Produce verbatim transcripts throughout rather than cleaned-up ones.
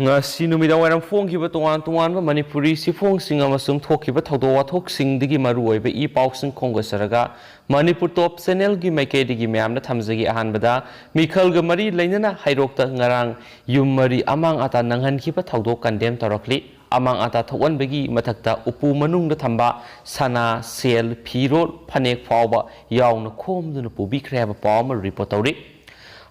ꯉꯁꯤ ꯅꯨꯃꯤꯗꯥꯡ ꯋꯥꯏꯔꯝ ꯐꯣꯡꯈꯤꯕ ꯇꯣꯉꯥꯟ ꯇꯣꯉꯥꯟꯕ ꯃꯅꯤꯄꯨꯔꯤ ꯆꯦꯐꯣꯡꯁꯤꯡ ꯑꯃꯁꯨꯡ ꯊꯣꯛꯈꯤꯕ ꯊꯧꯗꯣꯛ ꯋꯥꯊꯣꯛꯁꯤꯡꯗꯒꯤ ꯃꯔꯨꯑꯣꯏꯕ ꯏ ꯄꯥꯎꯁꯤꯡ ꯈꯣꯝꯒꯠꯆꯔꯒ, ꯃꯅꯤꯄꯨꯔ ꯇꯣꯞ ꯆꯦꯅꯦꯜꯒꯤ ꯃꯥꯏꯀꯩꯗꯒꯤ ꯃꯌꯥꯝꯗ ꯊꯝꯖꯒꯦ꯫ ꯑꯍꯥꯟꯕꯗ, ꯃꯤꯈꯜꯒ ꯃꯔꯤ ꯂꯩꯅꯅ ꯍꯩꯔꯣꯛꯇ ꯉꯔꯥꯡ ꯌꯨꯝ ꯃꯔꯤ ꯑꯃꯥꯡ ꯑꯇꯥ ꯅꯪꯍꯟꯈꯤꯕ ꯊꯧꯗꯣꯛ ꯀꯟꯗꯦꯝ ꯇꯧꯔꯛꯂꯤ꯫ ꯑꯃꯥꯡ ꯑꯇꯥ ꯊꯣꯛꯍꯟꯕꯒꯤ ꯃꯊꯛꯇ ꯎꯄꯨ ꯃꯅꯨꯡꯗ ꯊꯝꯕ ꯁꯅꯥ, ꯁꯦꯜ, ꯐꯤꯔꯣꯜ, ꯐꯅꯦꯛ ꯐꯥꯎꯕ ꯌꯥꯎꯅ ꯈꯣꯝꯗꯨꯅ ꯄꯨꯕꯤꯈ꯭ꯔꯦ ꯍꯥꯏꯕ ꯄꯥꯎ ꯑꯃ ꯔꯤꯄꯣꯔꯠ ꯇꯧꯔꯤ꯫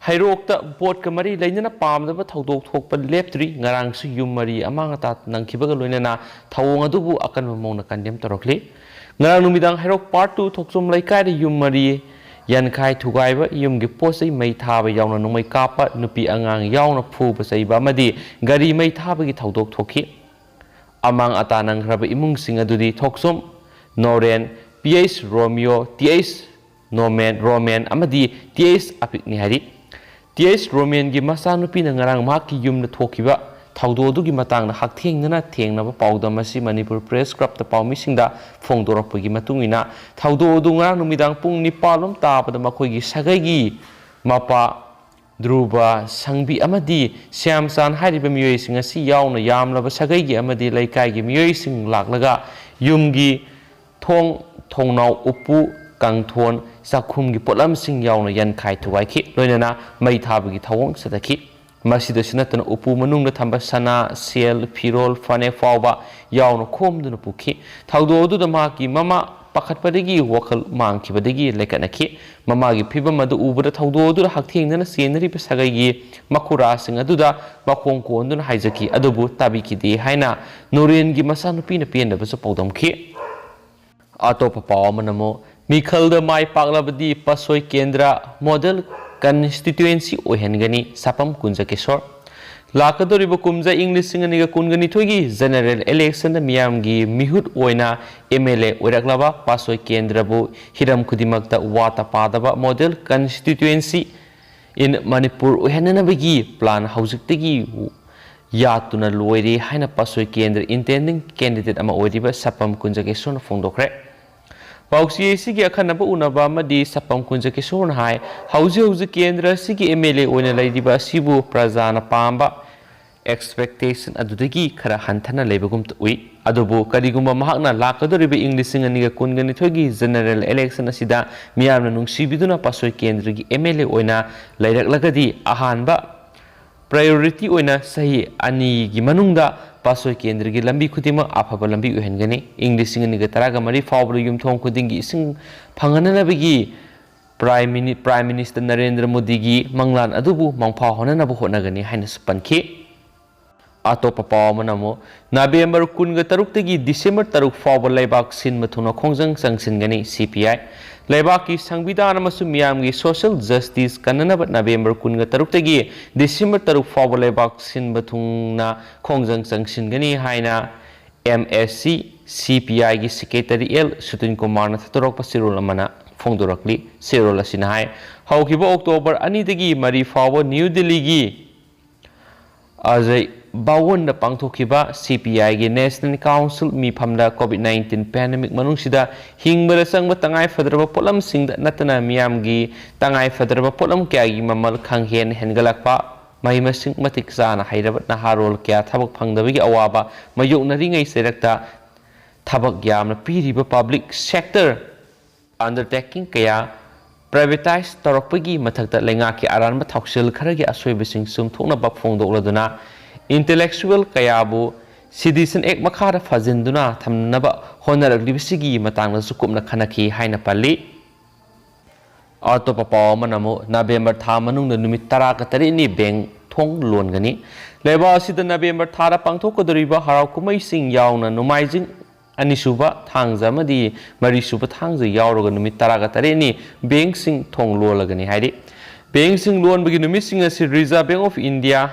ꯍꯩꯔꯣꯛꯇ ꯚꯣꯠꯀ ꯃꯔꯤ ꯂꯩꯅꯅ ꯄꯥꯝꯗꯕ ꯊꯧꯗꯣꯛ ꯊꯣꯛꯄ ꯂꯦꯞꯇ꯭ꯔꯤ꯫ ꯉꯔꯥꯡꯁꯨ ꯌꯨꯝ ꯃꯔꯤ ꯑꯃꯥꯡ ꯑꯇꯥ ꯅꯪꯈꯤꯕꯒ ꯂꯣꯏꯅꯅ ꯊꯧꯑꯣꯡ ꯑꯗꯨꯕꯨ ꯑꯀꯟꯕ ꯃꯑꯣꯡꯗ ꯀꯟꯗꯦꯝ ꯇꯧꯔꯛꯂꯤ꯫ ꯉꯔꯥꯡ ꯅꯨꯃꯤꯗꯥꯡ ꯍꯩꯔꯣꯛ ꯄꯥꯔꯠ ꯇꯨ ꯊꯣꯛꯆꯣꯝ ꯂꯩꯀꯥꯏꯗ ꯌꯨꯝ ꯃꯔꯤ ꯌꯥꯟꯈꯥꯏ ꯊꯨꯒꯥꯏꯕ, ꯌꯨꯝꯒꯤ ꯄꯣꯠ ꯆꯩ ꯃꯩ ꯊꯥꯕ ꯌꯥꯎꯅ ꯅꯣꯡꯃꯩ ꯀꯥꯞꯄ, ꯅꯨꯄꯤ ꯑꯉꯥꯡ ꯌꯥꯎꯅ ꯐꯨꯕ ꯆꯩꯕ ꯑꯃꯗꯤ ꯒꯥꯔꯤ ꯃꯩ ꯊꯥꯕꯒꯤ ꯊꯧꯗꯣꯛ ꯊꯣꯛꯈꯤ꯫ ꯑꯃꯥꯡ ꯑꯇꯥ ꯅꯪꯈ꯭ꯔꯕ ꯏꯃꯨꯡꯁꯤꯡ ꯑꯗꯨꯗꯤ ꯊꯣꯛꯆꯣꯝ Noren, P H Romeo, T H Nomen, Romen ꯑꯃꯗꯤ ꯇꯤ ꯑꯩꯆ ꯑꯄꯤꯛꯅꯤ ꯍꯥꯏꯔꯤ꯫ ꯇꯤ ꯑꯩꯆ ꯔꯣꯃꯦꯟꯒꯤ ꯃꯆꯥꯅꯨꯄꯤꯅ ꯉꯔꯥꯡ ꯃꯍꯥꯛꯀꯤ ꯌꯨꯝꯗ ꯊꯣꯛꯈꯤꯕ ꯊꯧꯗꯣꯛ ꯑꯗꯨꯒꯤ ꯃꯇꯥꯡꯗ ꯍꯛꯊꯦꯡꯅꯅ ꯊꯦꯡꯅꯕ ꯄꯥꯎꯗꯝ ꯑꯁꯤ ꯃꯅꯤꯄꯨꯔ ꯄ꯭ꯔꯦꯁ ꯀ꯭ꯂꯕꯇ ꯄꯥꯎꯃꯤꯁꯤꯡꯗ ꯐꯣꯡꯗꯣꯔꯛꯄꯒꯤ ꯃꯇꯨꯡ ꯏꯟꯅ, ꯊꯧꯗꯣꯛ ꯑꯗꯨ ꯉꯔꯥꯡ ꯅꯨꯃꯤꯗꯥꯡ ꯄꯨꯡ ꯅꯤꯄꯥꯜ ꯂꯣꯝ ꯇꯥꯕꯗ ꯃꯈꯣꯏꯒꯤ ꯁꯥꯒꯩꯒꯤ ꯃꯄꯥ ꯙ꯭ꯔꯨꯕ, ꯁꯪꯕꯤ ꯑꯃꯗꯤ ꯁ꯭ꯌꯥꯝꯆꯥꯟ ꯍꯥꯏꯔꯤꯕ ꯃꯤꯑꯣꯏꯁꯤꯡ ꯑꯁꯤ ꯌꯥꯎꯅ ꯌꯥꯝꯂꯕ ꯁꯥꯒꯩꯒꯤ ꯑꯃꯗꯤ ꯂꯩꯀꯥꯏꯒꯤ ꯃꯤꯑꯣꯏꯁꯤꯡ ꯂꯥꯛꯂꯒ ꯌꯨꯝꯒꯤ ꯊꯣꯡ, ꯊꯣꯡꯅꯥꯎ, ꯎꯄꯨ, ꯀꯥꯡꯊꯣꯟ, ꯆꯥꯛꯈꯨꯝꯒꯤ ꯄꯣꯠꯂꯝꯁꯤꯡ ꯌꯥꯎꯅ ꯌꯥꯟꯈꯥꯏ ꯊꯨꯒꯥꯏꯈꯤ, ꯂꯣꯏꯅꯅ ꯃꯩ ꯊꯥꯕꯒꯤ ꯊꯧꯑꯣꯡ ꯆꯠꯊꯈꯤ꯫ ꯃꯁꯤꯗꯁꯨ ꯅꯠꯇꯅ ꯎꯄꯨ ꯃꯅꯨꯡꯗ ꯊꯝꯕ ꯁꯅꯥ, ꯁꯦꯜ, ꯐꯤꯔꯣꯜ, ꯐꯅꯦꯛ ꯐꯥꯎꯕ ꯌꯥꯎꯅ ꯈꯣꯝꯗꯨꯅ ꯄꯨꯈꯤ꯫ ꯊꯧꯗꯣꯛ ꯑꯗꯨꯗ ꯃꯍꯥꯛꯀꯤ ꯃꯃꯥ ꯄꯥꯈꯠꯄꯗꯒꯤ ꯋꯥꯈꯜ ꯃꯥꯡꯈꯤꯕꯗꯒꯤ ꯂꯩꯈꯠꯅꯈꯤ꯫ ꯃꯃꯥꯒꯤ ꯐꯤꯚꯝ ꯑꯗꯨ ꯎꯕꯗ ꯊꯧꯗꯣꯛ ꯑꯗꯨꯗ ꯍꯛꯊꯦꯡꯅꯅ ꯆꯦꯟꯅꯔꯤꯕ ꯁꯥꯒꯩꯒꯤ ꯃꯈꯨꯔꯥꯁꯤꯡ ꯑꯗꯨꯗ ꯃꯈꯣꯡ ꯀꯣꯟꯗꯨꯅ ꯍꯥꯏꯖꯈꯤ, ꯑꯗꯨꯕꯨ ꯇꯥꯕꯤꯈꯤꯗꯦ ꯍꯥꯏꯅ ꯅꯣꯔꯦꯟꯒꯤ ꯃꯆꯥꯅꯨꯄꯤꯅ ꯄꯦꯟꯗꯕꯁꯨ ꯄꯥꯎꯗꯝꯈꯤ꯫ ꯑꯇꯣꯞꯄ ꯄꯥꯎ ꯑꯃꯅ ꯑꯃꯨꯛ, ꯃꯤꯈꯜꯗ ꯃꯥꯏ ꯄꯥꯛꯂꯕꯗꯤ ꯄꯥꯠꯁꯣꯏ ꯀꯦꯟꯗ꯭ꯔ ꯃꯣꯗꯦꯜ ꯀꯟꯁꯇꯤꯇ꯭ꯋꯦꯟꯁꯤ ꯑꯣꯏꯍꯟꯒꯅꯤ, ꯁꯥꯄꯝ ꯀꯨꯟꯖꯀꯦꯁꯣꯔ꯫ ꯂꯥꯛꯀꯗꯧꯔꯤꯕ ꯀꯨꯝꯖꯥ ꯏꯪ ꯂꯤꯁꯤꯡ ꯑꯅꯤꯒ ꯀꯨꯟꯒ ꯅꯤꯊꯣꯏꯒꯤ ꯖꯦꯅꯦꯔꯦꯜ ꯏꯂꯦꯛꯁꯟꯗ ꯃꯤꯌꯥꯝꯒꯤ ꯃꯤꯍꯨꯠ ꯑꯣꯏꯅ ꯑꯦꯝ ꯑꯦꯜ ꯑꯦ ꯑꯣꯏꯔꯛꯂꯕ ꯄꯥꯠꯁꯣꯏ ꯀꯦꯟꯗ꯭ꯔꯕꯨ ꯍꯤꯔꯝ ꯈꯨꯗꯤꯡꯃꯛꯇ ꯋꯥꯠꯇ ꯄꯥꯗꯕ model constituency in Manipur ꯑꯣꯏꯍꯟꯅꯅꯕꯒꯤ plan ꯍꯧꯖꯤꯛꯇꯒꯤ ꯌꯥꯠꯇꯨꯅ ꯂꯣꯏꯔꯦ ꯍꯥꯏꯅ ꯄꯥꯠꯁꯣꯏ ꯀꯦꯟꯗ꯭ꯔ ꯏꯟꯇꯦꯟꯗꯤꯡ ꯀꯦꯟꯗꯤꯗꯦꯠ ꯑꯃ ꯑꯣꯏꯔꯤꯕ ꯁꯥꯄꯝ ꯀꯨꯟꯖꯀꯦꯁꯣꯔꯅ ꯐꯣꯡꯗꯣꯛꯈ꯭ꯔꯦ꯫ ꯄꯥꯎꯆꯦ ꯑꯁꯤꯒꯤ ꯑꯈꯟꯅꯕ ꯎꯅꯕ ꯑꯃꯗꯤ ꯁꯥꯄꯝ ꯀꯨꯟꯖꯀꯦꯁꯣꯔꯅ ꯍꯥꯏ, ꯍꯧꯖꯤꯛ ꯍꯧꯖꯤꯛ ꯀꯦꯟꯗ꯭ꯔ ꯑꯁꯤꯒꯤ ꯑꯦꯝ ꯑꯦꯜ ꯑꯦ ꯑꯣꯏꯅ ꯂꯩꯔꯤꯕ ꯑꯁꯤꯕꯨ ꯄ꯭ꯔꯖꯥꯅ ꯄꯥꯝꯕ ꯑꯦꯛꯁꯄꯦꯛꯇꯦꯁꯟ ꯑꯗꯨꯗꯒꯤ ꯈꯔ ꯍꯟꯊꯅ ꯂꯩꯕꯒꯨꯝ ꯎꯏ꯫ ꯑꯗꯨꯕꯨ ꯀꯔꯤꯒꯨꯝꯕ ꯃꯍꯥꯛꯅ ꯂꯥꯛꯀꯗꯧꯔꯤꯕ ꯏꯪ ꯂꯤꯁꯤꯡ ꯑꯅꯤꯒ ꯀꯨꯟꯒ ꯅꯤꯊꯣꯏꯒꯤ ꯖꯦꯅꯔꯦꯜ ꯏꯂꯦꯛꯁꯟ ꯑꯁꯤꯗ ꯃꯤꯌꯥꯝꯅ ꯅꯨꯡꯁꯤꯕꯤꯗꯨꯅ ꯄꯥꯁꯣꯏ ꯀꯦꯟꯗ꯭ꯔꯒꯤ ꯑꯦꯝ ꯑꯦꯜ ꯑꯦ ꯑꯣꯏꯅ ꯂꯩꯔꯛꯂꯒꯗꯤ, ꯑꯍꯥꯟꯕ ꯄ꯭ꯔꯥꯏꯌꯣꯔꯤꯇꯤ ꯑꯣꯏꯅ ꯆꯍꯤ ꯑꯅꯤꯒꯤ ꯃꯅꯨꯡꯗ ꯄꯥꯁꯣꯏ ꯀꯦꯟꯗ꯭ꯔꯒꯤ ꯂꯝꯕꯤ ꯈꯨꯗꯤꯡꯃꯛ ꯑꯐꯕ ꯂꯝꯕꯤ ꯑꯣꯏꯍꯟꯒꯅꯤ꯫ ꯏꯪ ꯂꯤꯁꯤꯡ ꯑꯅꯤꯒ ꯇꯔꯥꯒ ꯃꯔꯤ ꯐꯥꯎꯕꯗ ꯌꯨꯝꯊꯣꯡ ꯈꯨꯗꯤꯡꯒꯤ ꯏꯁꯤꯡ ꯐꯪꯍꯟꯅꯅꯕꯒꯤ ꯄ꯭ꯔꯥꯏꯝ ꯃꯤꯅꯤ-, ꯄ꯭ꯔꯥꯏꯝ ꯃꯤꯅꯤꯁꯇꯔ ꯅꯔꯦꯟꯗ꯭ꯔ ꯃꯣꯗꯤꯒꯤ ꯃꯪꯂꯥꯟ ꯑꯗꯨꯕꯨ ꯃꯪꯐꯥ ꯍꯣꯟꯅꯅꯕ ꯍꯣꯠꯅꯒꯅꯤ ꯍꯥꯏꯅꯁꯨ ꯄꯟꯈꯤ꯫ ꯑꯇꯣꯞꯄ ꯄꯥꯎ ꯑꯃꯅ ꯑꯃꯨꯛ, ꯅꯕꯦꯝꯕꯔ ꯀꯨꯟꯒ ꯇꯔꯨꯛꯇꯒꯤ ꯗꯤꯁꯦꯝꯕꯔ ꯇꯔꯨꯛ ꯐꯥꯎꯕ ꯂꯩꯕꯥꯛ ꯁꯤꯟꯕ ꯊꯨꯡꯅ ꯈꯣꯡꯖꯪ ꯆꯪꯁꯤꯟꯒꯅꯤ, ꯁꯤ ꯄꯤ ꯑꯥꯏ꯫ ꯂꯩꯕꯥꯛꯀꯤ ꯁꯪꯕꯤꯙꯥꯟ ꯑꯃꯁꯨꯡ ꯃꯤꯌꯥꯝꯒꯤ ꯁꯣꯁꯤꯌꯦꯜ ꯖꯁꯇꯤꯁ ꯀꯟꯅꯅꯕ ꯅꯕꯦꯝꯕꯔ ꯀꯨꯟꯒ ꯇꯔꯨꯛꯇꯒꯤ ꯗꯤꯁꯦꯝꯕꯔ ꯇꯔꯨꯛ ꯐꯥꯎꯕ ꯂꯩꯕꯥꯛ ꯁꯤꯟꯕ ꯊꯨꯡꯅ ꯈꯣꯡꯖꯪ ꯆꯪꯁꯤꯟꯒꯅꯤ ꯍꯥꯏꯅ ꯑꯦꯝ ꯑꯦꯁ ꯁꯤ, ꯁꯤ ꯄꯤ ꯑꯥꯏꯒꯤ ꯁꯦꯀ꯭ꯔꯦꯇꯔꯤ ꯑꯦꯜ ꯁꯨꯇꯤꯟ ꯀꯨꯃꯥꯔꯅ ꯊꯥꯗꯣꯔꯛꯄ ꯆꯦꯔꯣꯜ ꯑꯃꯅ ꯐꯣꯡꯗꯣꯔꯛꯂꯤ꯫ ꯆꯦꯔꯣꯜ ꯑꯁꯤꯅ ꯍꯥꯏ, ꯍꯧꯈꯤꯕ ꯑꯣꯛꯇꯣꯕꯔ ꯑꯅꯤꯗꯒꯤ ꯃꯔꯤ ꯐꯥꯎꯕ ꯅ꯭ꯌꯨ ꯗꯤꯜꯂꯤꯒꯤ ꯑꯖꯩ ꯚꯋꯟꯗ ꯄꯥꯡꯊꯣꯛꯈꯤꯕ ꯁꯤ ꯄꯤ ꯑꯥꯏꯒꯤ ꯅꯦꯁꯅꯦꯜ ꯀꯥꯎꯟꯁꯤꯜ ꯃꯤꯐꯝꯗ ꯀꯣꯚꯤꯗ ꯅꯥꯏꯟꯇꯤꯟ ꯄꯦꯟꯗꯦꯃꯤꯛ ꯃꯅꯨꯡꯁꯤꯗ ꯍꯤꯡꯕꯗ ꯆꯪꯕ ꯇꯉꯥꯏ ꯐꯗ꯭ꯔꯕ ꯄꯣꯠꯂꯝꯁꯤꯡꯗ ꯅꯠꯇꯅ ꯃꯤꯌꯥꯝꯒꯤ ꯇꯉꯥꯏ ꯐꯗ꯭ꯔꯕ ꯄꯣꯠꯂꯝ ꯀꯌꯥꯒꯤ ꯃꯃꯜ ꯈꯪꯍꯦꯟ ꯍꯦꯟꯒꯠꯂꯛꯄ, ꯃꯍꯩ ꯃꯁꯤꯡ ꯃꯇꯤꯛ ꯆꯥꯅ ꯍꯩꯔꯕ ꯅꯍꯥꯔꯣꯜ ꯀꯌꯥ ꯊꯕꯛ ꯐꯪꯗꯕꯒꯤ ꯑꯋꯥꯕ ꯃꯥꯌꯣꯛꯅꯔꯤꯉꯩ ꯆꯩꯔꯛꯇ ꯊꯕꯛ ꯌꯥꯝꯅ ꯄꯤꯔꯤꯕ ꯄꯕ꯭ꯂꯤꯛ ꯁꯦꯛꯇꯔ ꯑꯟꯗꯔꯇꯦꯀꯤꯡ ꯀꯌꯥ ꯄ꯭ꯔꯥꯏꯚꯦꯇꯥꯏꯖ ꯇꯧꯔꯛꯄꯒꯤ ꯃꯊꯛꯇ ꯂꯩꯉꯥꯛꯀꯤ ꯑꯔꯥꯟꯕ ꯊꯧꯁꯤꯜ ꯈꯔꯒꯤ ꯑꯁꯣꯏꯕꯁꯤꯡ ꯆꯨꯝꯊꯣꯛꯅꯕ ꯐꯣꯡꯗꯣꯛꯂꯗꯨꯅ ꯏꯟꯇꯦꯂꯦꯛꯆꯨꯋꯦꯜ ꯀꯌꯥꯕꯨ ꯁꯤꯗꯤꯁꯟ ꯑꯦꯛ ꯃꯈꯥꯗ ꯐꯥꯖꯤꯟꯗꯨꯅ ꯊꯝꯅꯕ ꯍꯣꯠꯅꯔꯛꯂꯤꯕꯁꯤꯒꯤ ꯃꯇꯥꯡꯗꯁꯨ ꯀꯨꯞꯅ ꯈꯟꯅꯈꯤ ꯍꯥꯏꯅ ꯄꯜꯂꯤ꯫ ꯑꯇꯣꯞꯄ ꯄꯥꯎ ꯑꯃꯅ ꯑꯃꯨꯛ, ꯅꯕꯦꯝꯕꯔ ꯊꯥ ꯃꯅꯨꯡꯗ ꯅꯨꯃꯤꯠ ꯇꯔꯥꯒ ꯇꯔꯦꯠꯅꯤ ꯕꯦꯡ ꯊꯣꯡ ꯂꯣꯟꯒꯅꯤ꯫ ꯂꯩꯕꯥꯛ ꯑꯁꯤꯗ ꯅꯕꯦꯝꯕꯔ ꯊꯥꯗ ꯄꯥꯡꯊꯣꯛꯀꯗꯧꯔꯤꯕ ꯍꯔꯥꯎ ꯀꯨꯝꯍꯩꯁꯤꯡ ꯌꯥꯎꯅ ꯅꯣꯡꯃꯥꯏꯖꯤꯡ, ꯑꯅꯤꯁꯨꯕ ꯊꯥꯡꯖ ꯑꯃꯗꯤ ꯃꯔꯤꯁꯨꯕ ꯊꯥꯡꯖ ꯌꯥꯎꯔꯒ ꯅꯨꯃꯤꯠ ꯇꯔꯥꯒ ꯇꯔꯦꯠꯅꯤ ꯕꯦꯡꯁꯤꯡ ꯊꯣꯡ ꯂꯣꯜꯂꯒꯅꯤ ꯍꯥꯏꯔꯤ꯫ ꯕꯦꯡꯁꯤꯡ ꯂꯣꯟꯕꯒꯤ ꯅꯨꯃꯤꯠꯁꯤꯡ ꯑꯁꯤ Reserve Bank of India,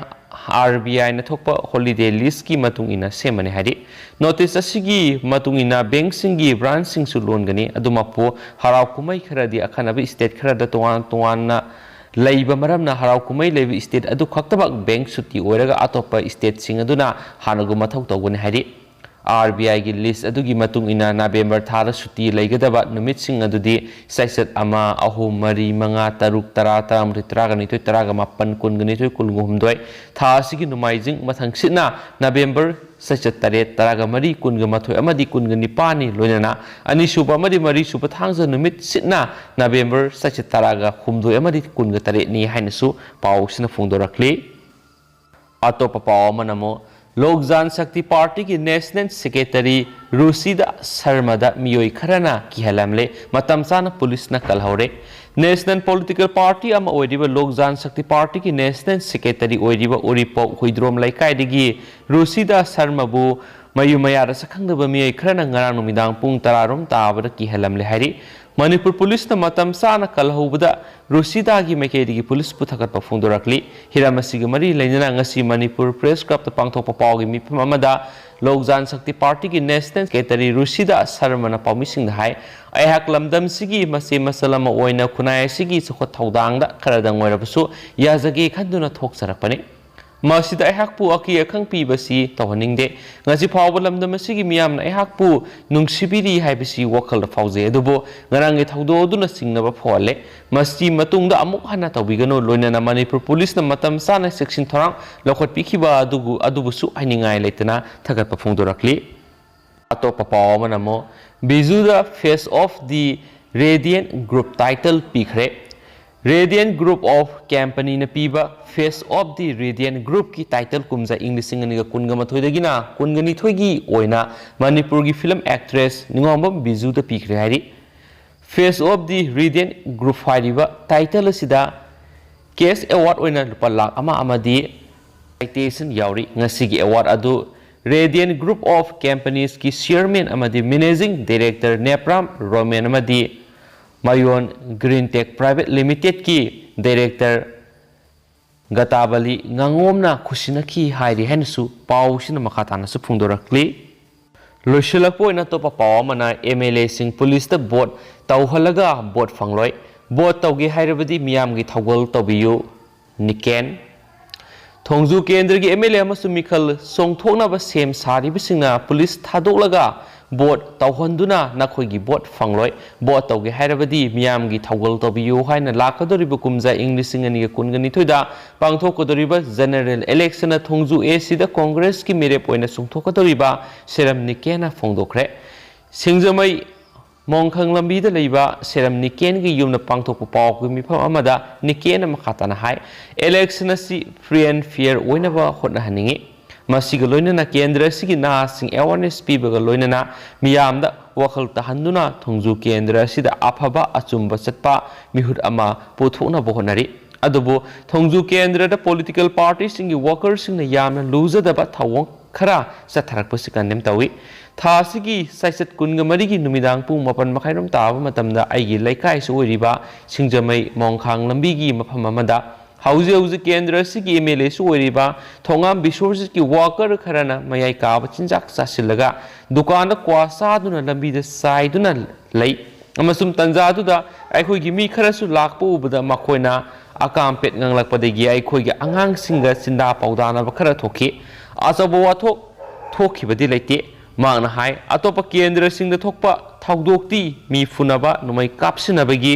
R B I ꯅ ꯊꯣꯛꯄ ꯍꯣꯂꯤꯗꯦ ꯂꯤꯁꯀꯤ ꯃꯇꯨꯡ ꯏꯟꯅ ꯁꯦꯝꯕꯅꯤ ꯍꯥꯏꯔꯤ꯫ ꯅꯣꯇꯤꯁ ꯑꯁꯤꯒꯤ ꯃꯇꯨꯡ ꯏꯟꯅ ꯕꯦꯡꯁꯤꯡꯒꯤ ꯕ꯭ꯔꯥꯟꯁꯁꯤꯡꯁꯨ ꯂꯣꯟꯒꯅꯤ꯫ ꯑꯗꯨꯃꯛꯄꯨ ꯍꯔꯥꯎ ꯀꯨꯝꯍꯩ ꯈꯔꯗꯤ ꯑꯈꯟꯅꯕ ꯁ꯭ꯇꯦꯠ ꯈꯔꯗ ꯇꯣꯉꯥꯟ ꯇꯣꯉꯥꯟꯅ ꯂꯩꯕ ꯃꯔꯝꯅ ꯍꯔꯥꯎ ꯀꯨꯝꯍꯩ ꯂꯩꯕ ꯁ꯭ꯇꯦꯠ ꯑꯗꯨ ꯈꯛꯇꯃꯛ ꯕꯦꯡ ꯁꯨꯇꯤ ꯑꯣꯏꯔꯒ ꯑꯇꯣꯞꯄ ꯁ꯭ꯇꯦꯠꯁꯤꯡ ꯑꯗꯨꯅ ꯍꯥꯟꯅꯒꯨꯝ ꯃꯊꯧ ꯇꯧꯒꯅꯤ ꯍꯥꯏꯔꯤ꯫ ꯑꯥꯔ ꯕꯤ ꯑꯥꯏꯒꯤ ꯂꯤꯁ ꯑꯗꯨꯒꯤ ꯃꯇꯨꯡ ꯏꯟꯅ ꯅꯕꯦꯝꯕꯔ ꯊꯥꯗ ꯁꯨꯇꯤ ꯂꯩꯒꯗꯕ ꯅꯨꯃꯤꯠꯁꯤꯡ ꯑꯗꯨꯗꯤ ꯆꯩꯆꯠ ꯑꯃ, ꯑꯍꯨꯝ, ꯃꯔꯤ, ꯃꯉꯥ, ꯇꯔꯨꯛ, ꯇꯔꯥ, ꯇꯔꯥꯃꯥꯊꯣꯏ, ꯇꯔꯥꯅꯤꯊꯣꯏ, ꯇꯔꯥꯃꯥꯄꯟ, ꯀꯨꯟꯅꯤꯊꯣꯏ, ꯀꯨꯟꯍꯨꯝꯗꯣꯏ꯫ ꯊꯥ ꯑꯁꯤꯒꯤ ꯅꯣꯡꯃꯥꯏꯖꯤꯡ ꯃꯊꯪꯁꯤꯠꯅ ꯅꯕꯦꯝꯕꯔ ꯆꯩꯆꯠ ꯇꯔꯦꯠ, ꯇꯔꯥꯃꯔꯤ, ꯀꯨꯟꯃꯥꯊꯣꯏ ꯑꯃꯗꯤ ꯀꯨꯟꯅꯤꯄꯥꯟꯅꯤ꯫ ꯂꯣꯏꯅꯅ ꯑꯅꯤꯁꯨꯕ ꯑꯃꯗꯤ ꯃꯔꯤꯁꯨꯕ ꯊꯥꯡꯖ ꯅꯨꯃꯤꯠꯁꯤꯠꯅ ꯅꯕꯦꯝꯕꯔ ꯆꯩꯆꯠ ꯇꯔꯥꯍꯨꯝꯗꯣꯏ ꯑꯃꯗꯤ ꯀꯨꯟꯇꯔꯦꯠꯅꯤ ꯍꯥꯏꯅꯁꯨ ꯄꯥꯎꯁꯤꯅ ꯐꯣꯡꯗꯣꯔꯛꯂꯤ꯫ ꯑꯇꯣꯞꯄ ꯄꯥꯎ ꯑꯃꯅ ꯑꯃꯨꯛ ꯂꯣꯛ ꯖꯥꯟ ꯁꯛꯇꯤ ꯄꯥꯔꯇꯤꯒꯤ ꯅꯦꯁꯅꯦꯜ ꯁꯦꯀ꯭ꯔꯦꯇꯔꯤ ꯔꯨꯁꯤꯗꯥ ꯁꯔꯃꯗ ꯃꯤꯑꯣꯏ ꯈꯔꯅ ꯀꯤꯍꯜꯂꯝꯂꯦ꯫ ꯃꯇꯝ ꯆꯥꯅ ꯄꯨꯂꯤꯁꯅ ꯀꯜꯍꯧꯔꯦ꯫ ꯅꯦꯁꯅꯦꯜ ꯄꯣꯂꯤꯇꯤꯀꯦꯜ ꯄꯥꯔꯇꯤ ꯑꯃ ꯑꯣꯏꯔꯤꯕ ꯂꯣꯛ ꯖꯥꯟ ꯁꯛꯇꯤ ꯄꯥꯔꯇꯤꯒꯤ ꯅꯦꯁꯅꯦꯜ ꯁꯦꯀ꯭ꯔꯦꯇꯔꯤ ꯑꯣꯏꯔꯤꯕ ꯎꯔꯤꯄꯣꯛ ꯍꯨꯏꯗ꯭ꯔꯣꯝ ꯂꯩꯀꯥꯏꯗꯒꯤ ꯔꯨꯁꯤꯗꯥ ꯁꯔꯃꯕꯨ ꯃꯌꯨꯝ ꯃꯌꯥꯗ ꯁꯛꯈꯪꯗꯕ ꯃꯤꯑꯣꯏ ꯈꯔꯅ ꯉꯔꯥꯡ ꯅꯨꯃꯤꯗꯥꯡ ꯄꯨꯡ ꯇꯔꯥꯔꯣꯝ ꯇꯥꯕꯗ ꯀꯤꯍꯜꯂꯝꯂꯦ ꯍꯥꯏꯔꯤ꯫ ꯃꯅꯤꯄꯨꯔ ꯄꯨꯂꯤꯁꯅ ꯃꯇꯝ ꯆꯥꯅ ꯀꯜꯍꯧꯕꯗ ꯔꯨꯁꯤꯗꯥꯒꯤ ꯃꯥꯏꯀꯩꯗꯒꯤ ꯄꯨꯂꯤꯁꯄꯨ ꯊꯥꯒꯠꯄ ꯐꯣꯡꯗꯣꯔꯛꯂꯤ꯫ ꯍꯤꯔꯝ ꯑꯁꯤꯒ ꯃꯔꯤ ꯂꯩꯅꯅ ꯉꯁꯤ ꯃꯅꯤꯄꯨꯔ ꯄ꯭ꯔꯦꯁ ꯀ꯭ꯂꯕꯇ ꯄꯥꯡꯊꯣꯛꯄ ꯄꯥꯎꯒꯤ ꯃꯤꯐꯝ ꯑꯃꯗ ꯂꯣꯛ ꯖꯥꯟ ꯁꯛꯇꯤ ꯄꯥꯔꯇꯤꯒꯤ ꯅꯦꯁꯅꯦꯜ ꯁꯦꯀ꯭ꯔꯦꯇꯔꯤ ꯔꯨꯁꯤꯗꯥ ꯁꯔꯃꯅ ꯄꯥꯎꯃꯤꯁꯤꯡꯗ ꯍꯥꯏ, ꯑꯩꯍꯥꯛ ꯂꯝꯗꯝꯁꯤꯒꯤ ꯃꯆꯦ ꯃꯆꯜ ꯑꯃ ꯑꯣꯏꯅ ꯈꯨꯟꯅꯥꯏ ꯑꯁꯤꯒꯤ ꯆꯥꯎꯈꯠ ꯊꯧꯗꯥꯡꯗ ꯈꯔꯗꯪ ꯑꯣꯏꯔꯕꯁꯨ ꯌꯥꯖꯒꯦ ꯈꯟꯗꯨꯅ ꯊꯣꯛꯆꯔꯛꯄꯅꯤ꯫ ꯃꯁꯤꯗ ꯑꯩꯍꯥꯛꯄꯨ ꯑꯀꯤ ꯑꯈꯪ ꯄꯤꯕꯁꯤ ꯇꯧꯍꯟꯅꯤꯡꯗꯦ꯫ ꯉꯁꯤ ꯐꯥꯎꯕ ꯂꯝꯗꯝ ꯑꯁꯤꯒꯤ ꯃꯤꯌꯥꯝꯅ ꯑꯩꯍꯥꯛꯄꯨ ꯅꯨꯡꯁꯤꯕꯤꯔꯤ ꯍꯥꯏꯕꯁꯤ ꯋꯥꯈꯜꯗ ꯐꯥꯎꯖꯩ꯫ ꯑꯗꯨꯕꯨ ꯉꯔꯥꯡꯒꯤ ꯊꯧꯗꯣꯛ ꯑꯗꯨꯅ ꯆꯤꯡꯅꯕ ꯐꯥꯎꯍꯜꯂꯦ꯫ ꯃꯁꯤ ꯃꯇꯨꯡꯗ ꯑꯃꯨꯛ ꯍꯟꯅ ꯇꯧꯕꯤꯒꯅꯨ꯫ ꯂꯣꯏꯅꯅ ꯃꯅꯤꯄꯨꯔ ꯄꯨꯂꯤꯁꯅ ꯃꯇꯝ ꯆꯥꯅ ꯆꯦꯛꯁꯤꯟ ꯊꯧꯔꯥꯡ ꯂꯧꯈꯠꯄꯤꯈꯤꯕ ꯑꯗꯨꯕꯨ, ꯑꯗꯨꯕꯨꯁꯨ ꯍꯥꯏꯅꯤꯡꯉꯥꯏ ꯂꯩꯇꯅ ꯊꯥꯒꯠꯄ ꯐꯣꯡꯗꯣꯔꯛꯂꯤ꯫ ꯑꯇꯣꯞꯄ ꯄꯥꯎ ꯑꯃꯅ ꯑꯃꯨꯛ ꯕꯤꯖꯨꯗ Face of the Radiant Group title ꯄꯤꯈ꯭ꯔꯦ꯫ Radiant Group of Companyꯅ ꯄꯤꯕ Face of the Radiant Groupꯀꯤ title ꯀꯨꯝꯖꯥ ꯏꯪ ꯂꯤꯁꯤꯡ ꯑꯅꯤꯒ ꯀꯨꯟꯒ ꯃꯥꯊꯣꯏꯗꯒꯤꯅ ꯀꯨꯟꯒ ꯅꯤꯊꯣꯏꯒꯤ ꯑꯣꯏꯅ ꯃꯅꯤꯄꯨꯔꯒꯤ film actress ꯅꯤꯉꯣꯝꯕꯝ ꯕꯤꯖꯨꯗ ꯄꯤꯈ꯭ꯔꯦ ꯍꯥꯏꯔꯤ꯫ Face of the Radiant Group ꯍꯥꯏꯔꯤꯕ title ꯑꯁꯤꯗ cash award ꯑꯣꯏꯅ ꯂꯨꯄꯥ ꯂꯥꯈ ꯑꯃ ꯑꯃꯗꯤ citation ꯌꯥꯎꯔꯤ꯫ ꯉꯁꯤꯒꯤ award ꯑꯗꯨ Radiant Group of Companiesꯀꯤ chairman ꯑꯃꯗꯤ managing director ꯅꯦꯄ꯭ꯔꯥꯝ ꯔꯣꯃꯦꯟ ꯑꯃꯗꯤ ꯃꯌꯣꯟ Green Tech Private Limitedꯀꯤ director ꯒꯇꯥꯕꯂꯤ ꯉꯥꯉꯣꯝꯅ ꯈꯨꯠꯁꯤꯟꯅꯈꯤ ꯍꯥꯏꯔꯤ ꯍꯥꯏꯅꯁꯨ ꯄꯥꯎꯁꯤꯅ ꯃꯈꯥ ꯇꯥꯅꯁꯨ ꯐꯣꯡꯗꯣꯔꯛꯂꯤ꯫ ꯂꯣꯏꯁꯤꯜꯂꯛꯄ ꯑꯣꯏꯅ ꯑꯇꯣꯞꯄ ꯄꯥꯎ ꯑꯃꯅ, ꯑꯦꯝ ꯑꯦꯜ ꯑꯦꯁꯤꯡ ꯄꯨꯂꯤꯁꯇ ꯚꯣꯠ ꯇꯧꯍꯜꯂꯒ ꯚꯣꯠ ꯐꯪꯂꯣꯏ, ꯚꯣꯠ ꯇꯧꯒꯦ ꯍꯥꯏꯔꯕꯗꯤ ꯃꯤꯌꯥꯝꯒꯤ ꯊꯧꯒꯜ ꯇꯧꯕꯤꯌꯨ, ꯅꯤꯀꯦꯟ꯫ ꯊꯣꯡꯖꯨ ꯀꯦꯟꯗ꯭ꯔꯒꯤ ꯑꯦꯝ ꯑꯦꯜ ꯑꯦ ꯑꯃꯁꯨꯡ ꯃꯤꯈꯜ ꯆꯣꯡꯊꯣꯛꯅꯕ ꯁꯦꯝ ꯁꯥꯔꯤꯕꯁꯤꯡꯅ ꯄꯨꯂꯤꯁ ꯊꯥꯗꯣꯛꯂꯒ ꯚꯣꯠ ꯇꯧꯍꯟꯗꯨꯅ ꯅꯈꯣꯏꯒꯤ ꯚꯣꯠ ꯐꯪꯂꯣꯏ꯫ ꯚꯣꯠ ꯇꯧꯒꯦ ꯍꯥꯏꯔꯕꯗꯤ ꯃꯤꯌꯥꯝꯒꯤ ꯊꯧꯒꯜ ꯇꯧꯕꯤꯌꯨ ꯍꯥꯏꯅ ꯂꯥꯛꯀꯗꯧꯔꯤꯕ ꯀꯨꯝꯖꯥ ꯏꯪ ꯂꯤꯁꯤꯡ ꯑꯅꯤꯒ ꯀꯨꯟꯒ ꯅꯤꯊꯣꯏꯗ ꯄꯥꯡꯊꯣꯛꯀꯗꯧꯔꯤꯕ ꯖꯦꯅꯔꯦꯜ ꯏꯂꯦꯛꯁꯟꯗ ꯊꯣꯡꯖꯨ ꯑꯦ ꯁꯤꯗ ꯀꯣꯡꯒ꯭ꯔꯦꯁꯀꯤ ꯃꯤꯔꯦꯞ ꯑꯣꯏꯅ ꯆꯣꯡꯊꯣꯛꯀꯗꯧꯔꯤꯕ ꯁꯦꯔꯝ ꯅꯤꯀꯦꯟꯅ ꯐꯣꯡꯗꯣꯛꯈ꯭ꯔꯦ꯫ ꯁꯤꯡꯖꯃꯩ ꯃꯣꯡꯈꯪ ꯂꯝꯕꯤꯗ ꯂꯩꯕ ꯁꯦꯔꯝ ꯅꯤꯀꯦꯟꯒꯤ ꯌꯨꯝꯗ ꯄꯥꯡꯊꯣꯛꯄ ꯄꯥꯎꯒꯤ ꯃꯤꯐꯝ ꯑꯃꯗ ꯅꯤꯀꯦꯟꯅ ꯃꯈꯥ ꯇꯥꯅ ꯍꯥꯏ, ꯏꯂꯦꯛꯁꯟ ꯑꯁꯤ ꯐ꯭ꯔꯤ ꯑꯦꯟ ꯐꯤꯌꯔ ꯑꯣꯏꯅꯕ ꯍꯣꯠꯅꯍꯟꯅꯤꯡꯏ꯫ ꯃꯁꯤꯒ ꯂꯣꯏꯅꯅ ꯀꯦꯟꯗ꯭ꯔ ꯑꯁꯤꯒꯤ ꯅꯍꯥꯁꯤꯡ ꯑꯦꯋꯥꯔꯅꯦꯁ ꯄꯤꯕꯒ ꯂꯣꯏꯅꯅ ꯃꯤꯌꯥꯝꯗ ꯋꯥꯈꯜ ꯇꯥꯍꯟꯗꯨꯅ ꯊꯣꯡꯖꯨ ꯀꯦꯟꯗ꯭ꯔ ꯑꯁꯤꯗ ꯑꯐꯕ ꯑꯆꯨꯝꯕ ꯆꯠꯄ ꯃꯤꯍꯨꯠ ꯑꯃ ꯄꯨꯊꯣꯛꯅꯕ ꯍꯣꯠꯅꯔꯤ꯫ ꯑꯗꯨꯕꯨ ꯊꯣꯡꯖꯨ ꯀꯦꯟꯗ꯭ꯔꯗ ꯄꯣꯂꯤꯇꯤꯀꯦꯜ ꯄꯥꯔꯇꯤꯁꯤꯡꯒꯤ ꯋꯥꯀꯔꯁꯤꯡꯅ ꯌꯥꯝꯅ ꯂꯨꯖꯗꯕ ꯊꯧꯑꯣꯡ ꯈꯔ ꯆꯠꯊꯔꯛꯄꯁꯤ ꯀꯟꯗꯦꯝ ꯇꯧꯏ꯫ ꯊꯥ ꯑꯁꯤꯒꯤ ꯆꯩꯆꯠ ꯀꯨꯟꯒ ꯃꯔꯤꯒꯤ ꯅꯨꯃꯤꯗꯥꯡ ꯄꯨꯡ ꯃꯥꯄꯟ ꯃꯈꯥꯏꯔꯣꯝ ꯇꯥꯕ ꯃꯇꯝꯗ ꯑꯩꯒꯤ ꯂꯩꯀꯥꯏꯁꯨ ꯑꯣꯏꯔꯤꯕ ꯁꯤꯡꯖꯃꯩ ꯃꯣꯡꯈꯥꯡ ꯂꯝꯕꯤꯒꯤ ꯃꯐꯝ ꯑꯃꯗ ꯍꯧꯖꯤꯛ ꯍꯧꯖꯤꯛ ꯀꯦꯟꯗ꯭ꯔ ꯑꯁꯤꯒꯤ ꯑꯦꯝ ꯑꯦꯜ ꯑꯦꯁꯨ ꯑꯣꯏꯔꯤꯕ ꯊꯣꯉꯥꯝ ꯕꯤꯁ꯭ꯋꯖꯤꯠꯀꯤ ꯋꯥꯀꯔ ꯈꯔꯅ ꯃꯌꯥꯏ ꯀꯥꯕ ꯆꯤꯟꯖꯥꯛ ꯆꯥꯁꯤꯜꯂꯒ ꯗꯨꯀꯥꯟꯗ ꯀ꯭ꯋꯥ ꯆꯥꯗꯨꯅ ꯂꯝꯕꯤꯗ ꯆꯥꯏꯗꯨꯅ ꯂꯩ ꯑꯃꯁꯨꯡ ꯇꯟꯖꯥꯗꯨꯗ ꯑꯩꯈꯣꯏꯒꯤ ꯃꯤ ꯈꯔꯁꯨ ꯂꯥꯛꯄ ꯎꯕꯗ ꯃꯈꯣꯏꯅ ꯑꯀꯥꯝꯄꯦꯠ ꯉꯥꯡꯂꯛꯄꯗꯒꯤ ꯑꯩꯈꯣꯏꯒꯤ ꯑꯉꯥꯡꯁꯤꯡꯒ ꯆꯤꯟꯗꯥ ꯄꯥꯎꯗꯥꯅꯕ ꯈꯔ ꯊꯣꯛꯈꯤ꯫ ꯑꯆꯧꯕ ꯋꯥꯊꯣꯛ ꯊꯣꯛꯈꯤꯕꯗꯤ ꯂꯩꯇꯦ꯫ ꯃꯍꯥꯛꯅ ꯍꯥꯏ, ꯑꯇꯣꯞꯄ ꯀꯦꯟꯗ꯭ꯔꯁꯤꯡꯗ ꯊꯣꯛꯄ ꯊꯧꯗꯣꯛꯇꯤ ꯃꯤ ꯐꯨꯅꯕ, ꯅꯣꯡꯃꯩ ꯀꯥꯞꯁꯤꯟꯅꯕꯒꯤ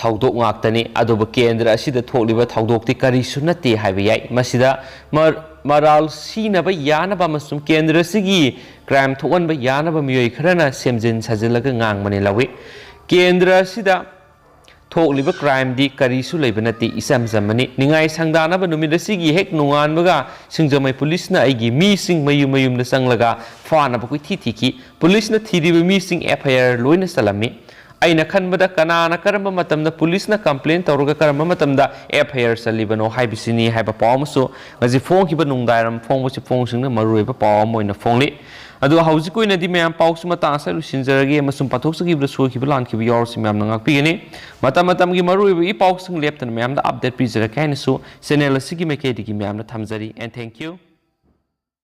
ꯊꯧꯗꯣꯛ ꯉꯥꯛꯇꯅꯤ, ꯑꯗꯨꯕꯨ ꯀꯦꯟꯗ꯭ꯔ ꯑꯁꯤꯗ ꯊꯣꯛꯂꯤꯕ ꯊꯧꯗꯣꯛꯇꯤ ꯀꯔꯤꯁꯨ ꯅꯠꯇꯦ ꯍꯥꯏꯕ ꯌꯥꯏ꯫ ꯃꯁꯤꯗ ꯃ-, ꯃꯔꯥꯜ ꯁꯤꯅꯕ ꯌꯥꯅꯕ ꯑꯃꯁꯨꯡ ꯀꯦꯟꯗ꯭ꯔ ꯑꯁꯤꯒꯤ ꯀ꯭ꯔꯥꯏꯝ ꯊꯣꯛꯍꯟꯕ ꯌꯥꯅꯕ ꯃꯤꯑꯣꯏ ꯈꯔꯅ ꯁꯦꯝꯖꯤꯟ ꯁꯥꯖꯤꯜꯂꯒ ꯉꯥꯡꯕꯅꯤ ꯂꯧꯏ꯫ ꯀꯦꯟꯗ꯭ꯔ ꯑꯁꯤꯗ ꯊꯣꯛꯂꯤꯕ ꯀ꯭ꯔꯥꯏꯝꯗꯤ ꯀꯔꯤꯁꯨ ꯂꯩꯕ ꯅꯠꯇꯦ, ꯏꯆꯝ ꯆꯝꯕꯅꯤ꯫ ꯅꯤꯡꯉꯥꯏ ꯁꯪꯗꯥꯅꯕ ꯅꯨꯃꯤꯠ ꯑꯁꯤꯒꯤ ꯍꯦꯛ ꯅꯣꯡꯉꯥꯟꯕꯒ ꯁꯤꯡꯖꯃꯩ ꯄꯨꯂꯤꯁꯅ ꯑꯩꯒꯤ ꯃꯤꯁꯤꯡ ꯃꯌꯨꯝ ꯃꯌꯨꯝꯗ ꯆꯪꯂꯒ ꯐꯥꯅꯕ ꯀꯣꯏꯊꯤ ꯊꯤꯈꯤ꯫ ꯄꯨꯂꯤꯁꯅ ꯊꯤꯔꯤꯕ ꯃꯤꯁꯤꯡ ꯑꯦꯐ ꯑꯥꯏ ꯑꯥꯔ ꯂꯣꯏꯅ ꯆꯜꯂꯝꯃꯤ꯫ ꯑꯩꯅ ꯈꯟꯕꯗ ꯀꯅꯥꯅ ꯀꯔꯝꯕ ꯃꯇꯝꯗ ꯄꯨꯂꯤꯁꯅ ꯀꯝꯄ꯭ꯂꯦꯟ ꯇꯧꯔꯒ ꯀꯔꯝꯕ ꯃꯇꯝꯗ ꯑꯦꯐ ꯑꯥꯏ ꯑꯥꯔ ꯆꯜꯂꯤꯕꯅꯣ ꯍꯥꯏꯕꯁꯤꯅꯤ ꯍꯥꯏꯕ ꯄꯥꯎ ꯑꯃꯁꯨ ꯉꯁꯤ ꯐꯣꯡꯈꯤꯕ ꯅꯨꯡꯗꯥꯡꯋꯥꯏꯔꯝ ꯐꯣꯡꯕꯁꯤ ꯐꯣꯡꯁꯤꯡꯅ ꯃꯔꯨꯑꯣꯏꯕ ꯄꯥꯎ ꯑꯃ ꯑꯣꯏꯅ ꯐꯣꯡꯂꯤ꯫ ꯑꯗꯨꯒ ꯍꯧꯖꯤꯛꯀꯤ ꯑꯣꯏꯅꯗꯤ ꯃꯌꯥꯝ ꯄꯥꯎꯁꯤ ꯃꯇꯥꯡ ꯑꯁꯤꯗ ꯂꯣꯏꯁꯤꯟꯖꯔꯒꯦ ꯑꯃꯁꯨꯡ ꯄꯥꯊꯣꯛꯆꯈꯤꯕꯗ ꯁꯣꯏꯈꯤꯕ ꯂꯥꯟꯈꯤꯕ ꯌꯥꯎꯔꯁꯨ ꯃꯌꯥꯝꯅ ꯉꯥꯛꯄꯤꯒꯅꯤ꯫ ꯃꯇꯝ ꯃꯇꯝꯒꯤ ꯃꯔꯨꯑꯣꯏꯕ ꯏ ꯄꯥꯎꯁꯤꯡ ꯂꯦꯞꯇꯅ ꯃꯌꯥꯝꯗ ꯑꯞꯗꯦꯠ ꯄꯤꯖꯔꯛꯀꯦ ꯍꯥꯏꯅꯁꯨ ꯆꯦꯅꯦꯜ ꯑꯁꯤꯒꯤ ꯃꯥꯏꯀꯩꯗꯒꯤ ꯃꯌꯥꯝꯗ ꯊꯝꯖꯔꯤ꯫ And thank you.